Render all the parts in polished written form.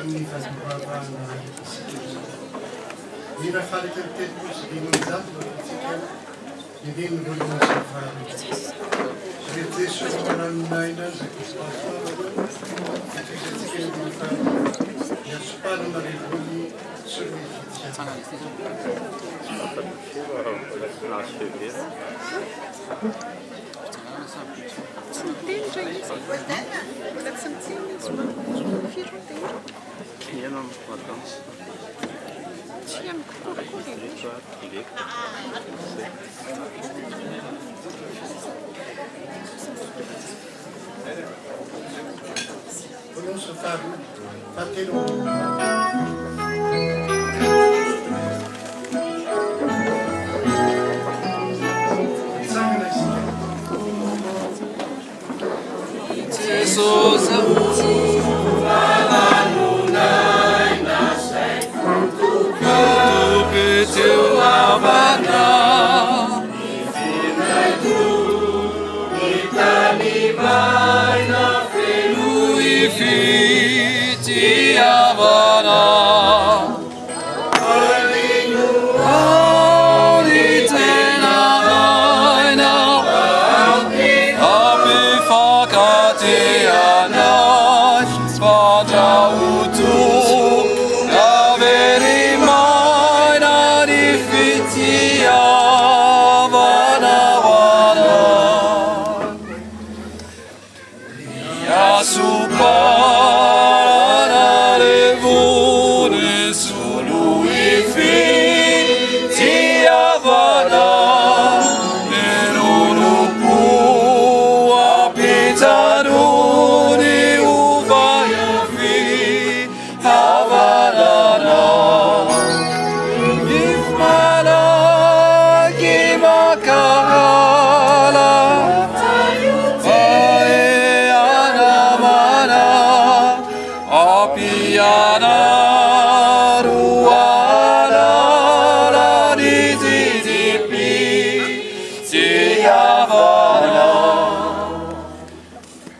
amin'ny fampivavahana isika izao. Mihira faha 531 no ataontsika, ny andininy voalohany sy ny faharoa. Ry Jeso loharanon'aina izay tompom-pahasoavana, itohizantsika ny andininy faharoa, ny hasoparana revony soloy fitiavana. Voalohany sy faharoa, fahatelo. Mitsangana isika.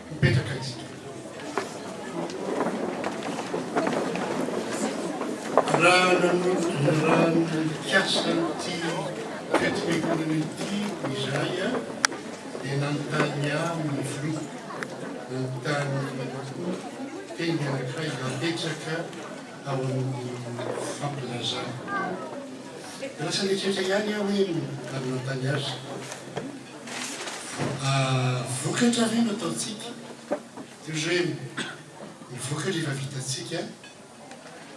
Mipetraka isika. Raha raha nikasa an'ity fetim-piangonana ity izahay dia nanontany ahy ny filoha, nanontany teny anankiray napetraka ao amin'ny fampilazana. Dia lasa nieritreritra ihany aho hoe ary nanontany azy. Vokatra ve no ataontsika? Toy izay hoe ny vokatra efa vitantsika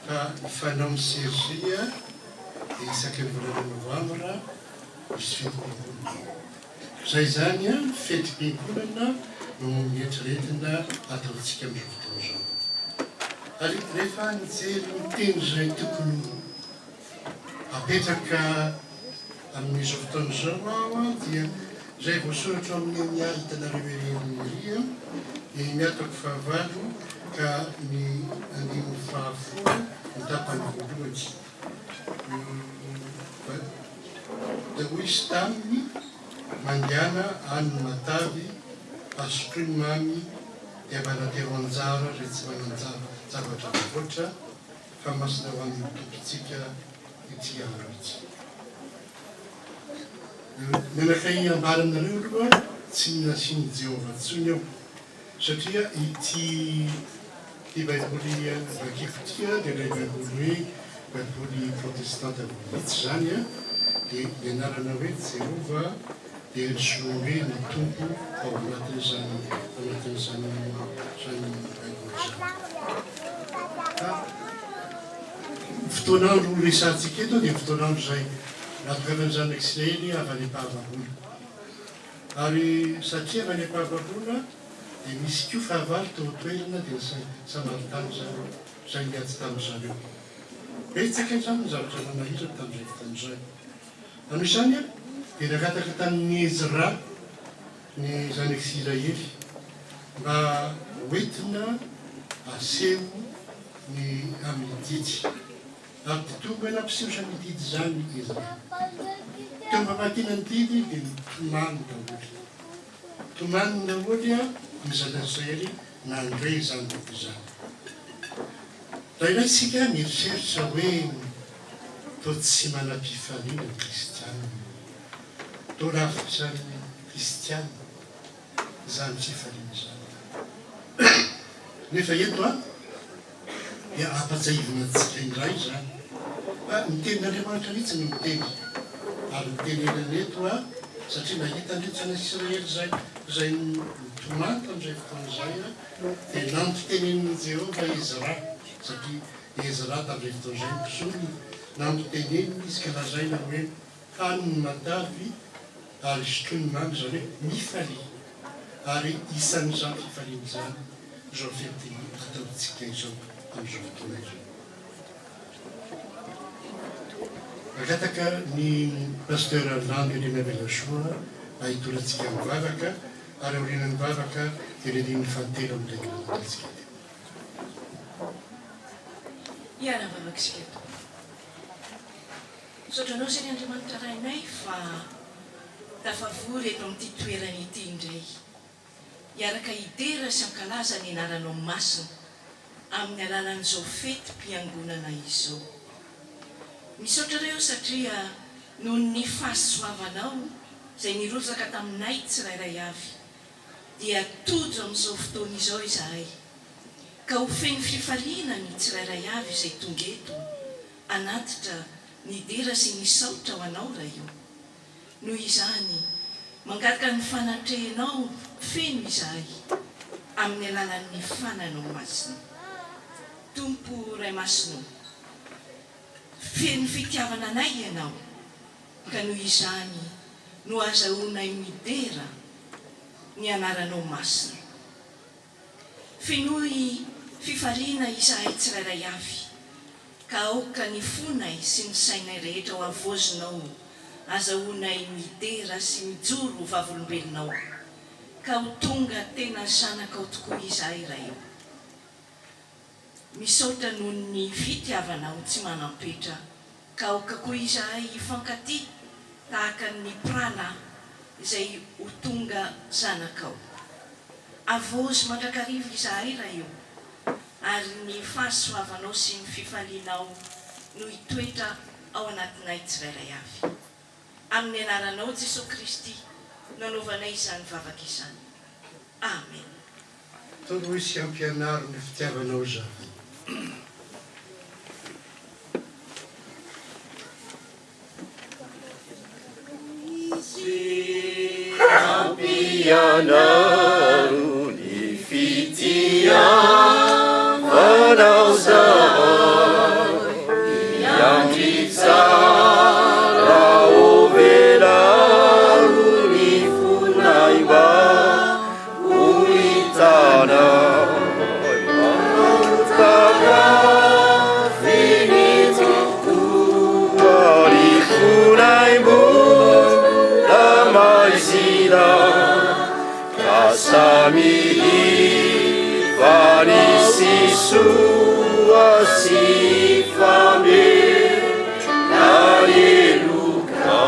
fa ny fanaon'ny CRG dia isaky ny volana novambra misy fetim-piangonana. Izay izany fetim-piangonana no noeritreretina ataontsika amin'izao fotoana izao. Ary rehefa nijery ny teny izay tokony Apetraka amin'izao fotoana izao aho dia izay voasoratra ao amin'ny Nehemia hitanareo ery ambony ery, Nehemia toko fahavalo ka ny andininy fahafolo ny tapany voalohany. Dia hoy izy taminy, Mandehana any ny matavy, ary sotroy ny mamy, dia mba anjara izay tsy manan-javatra voavoatra, Fa masina ho an'ny Tompontsika ity andro ity. Ny anankiray ambara aminareo aloha, tsy nasian'i Jehovah intsony eo, satria ity ity Baiboly vakiko ity dia ilay Baiboly hoe Baiboly protestanta vitsy izany, dia ny anarana hoe Jehovah dia nysoloany hoe ny Tompo ao anatin'izany anatin'izany izany Baiboly izany. Ka ny fotoan'andro resahantsika eto dia fotoan'andro izay natokanan'ny zanak'Israely avy any am-pahababoana. Ary satria avy any am-pahababoana dia nisy koa fahavalo teo an-toerana dia ny Samaritana izany izay niady tamin-dry zareo. Betsaka izany ny zavatra nanahirana tamin'izay fotoana izay. Amin'izany dia nangataka tamin'i Ezra ny zanak'Isiraely mba hoentina aseho ny amin'ny didy. Ary dia tonga nampiseho izany didy izany Ezra. Teo am-pamakiana ny didy dia nitomany daholo. Nitomany daholo ny zanak'Isiraely nandre izany didy izany. Indraindray isika mieritreritra hoe toa tsy manam-pifaliana ny kristiana. Toa lavitra ny kristiana izany fifaliana izany. Nefa eto an, dia ampatsiahivina antsika indray izany fa ny tenin'Andriamanitra mihitsy no miteny. Ary ny tenenany eto an, satria nahita an'ireto zanak'Isiraely izay izay nitomany tamin'izay fotoana izay an, dia nampitenenin'i Jehovah Ezra, satria Ezra tamin'izay fotoana izay ny mpisorona, nampiteneniny izy ka lazaina hoe, Hano ny matavy ary sotroy ny mamy, izany hoe mifalia. Ary isan'izany fifaliana izany izao fety ataontsika izao amin'izao fotoana izao. Mangataka ny Pasteur Landy Andriamiavelasoa mba hitondra antsika mivavaka ary aorianan'ny vavaka dia ny andininy fahatelo amin'ilay hira nataontsika teo. Hiara-vavaka isika Tompo. Misaotra Anao izay ry Andriamanitra Rainay fa tafavory eto amin'ity toerana ity indray hiaraka hidera sy hankalaza ny Anaranao Masina amin'ny alalan'izao fetim-piangonana izao. Misaotra Ray o satria noho ny fahasoavanao izay nirotsaka taminay tsirairay avy dia tojo amin'izao fotoana izao izahay ka ho feno fifaliana ny tsirairay avy izay tonga eto hanatitra ny dera sy ny saotra ho Anao Ray o. Noho izany, mangataka ny fanatrehinao feno izahay amin'ny alalan'ny Fananao Masina. Tompo Ray Masina o, feno fitiavana anay Ianao, ka noho izany no azahoanay midera ny Anaranao Masina. Fenoy fifaliana izahay tsirairay avy, ka aoka ny fonay sy ny sainay rehetra ho havaozinao azahoanay midera sy mijoro ho vavolombelonao, ka ho tonga tena zanakao tokoa izahay Ray o. Misaotra noho ny fitiavanao tsy manam-petra Ka aoka koa izahay hifankatia tahaka ny mpirahalahy izay ho tonga zanakao. Havaozy mandrakariva izahay Ray o, ary ny fahasoavanao sy ny fifalianao no hitoetra ao anatinay tsirairay avy. Amin'ny anaranao Jesoa Kristy no anaovanay izany vavaka izany. Amen. Toroy sy ampianaro ny fitiavanao izahay. Sy ampianaro ny fitiavanao zahay. Miandry tsara hovelaro ny fonay mba Ho hitanao Mankafy tokoa ny fonay mbola maizina Ka samy hifanisy soa sy famela heloka.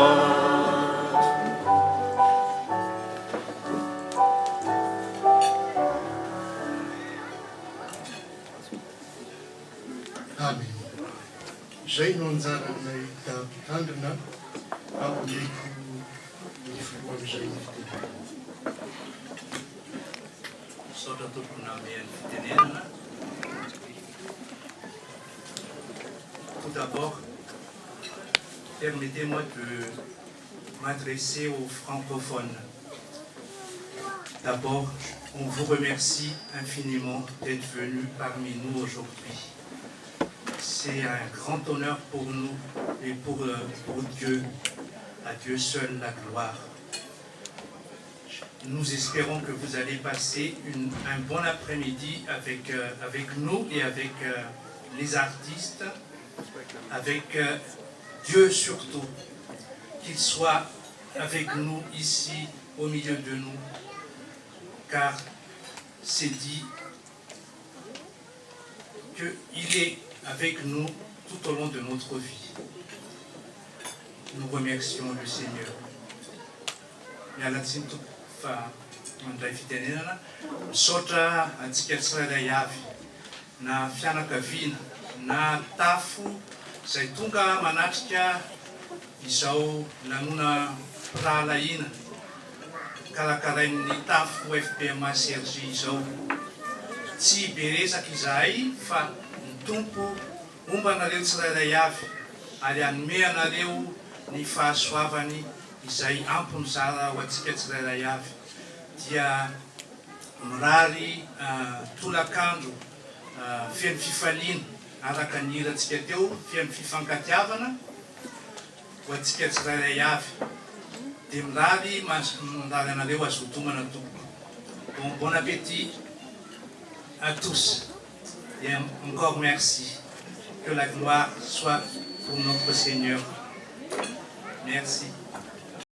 Amen. Izay no anjaran'ilay mpitandrina fa omeko ny filoha amin'izay ny fitenenana. Misaotra tompoko nanome ny fitenenana. Tout d'abord, permettez-moi de m'adresser aux francophones. D'abord, on vous remercie infiniment d'être venu parmi nous aujourd'hui. C'est un grand honneur pour nous et pour, euh, pour Dieu. À Dieu seul la gloire. Nous espérons que vous allez passer une, un bon après-midi avec, euh, avec nous et avec euh, les artistes, avec euh, Dieu surtout, qu'il soit avec nous ici, au milieu de nous, car c'est dit qu'il est avec nous tout au long de notre vie. Nous remercions le Seigneur. Miala tsiny tompoko fa mandray fitenenana. Misaotra antsika tsirairay avy. na fianakaviana na tafo izay tonga manatrika izao lanonam-pirahalahiana karakarain'ny tafo FPMA CRG izao. Tsy be resaka izahay fa ny Tompo homba anareo tsirairay avy ary hanome anareo ny fahasoavany izay ampy mizara ho antsika tsirairay avy. Dia mirary tolakandro feno fifaliana araka ny hirantsika teo, feno fifankatiavana ho antsika tsirairay avy. Dia mirary mirary anareo hazoto homana tompoko. Bon bon appétit à tous et encore merci. Que la gloire soit pour notre Seigneur. Merci.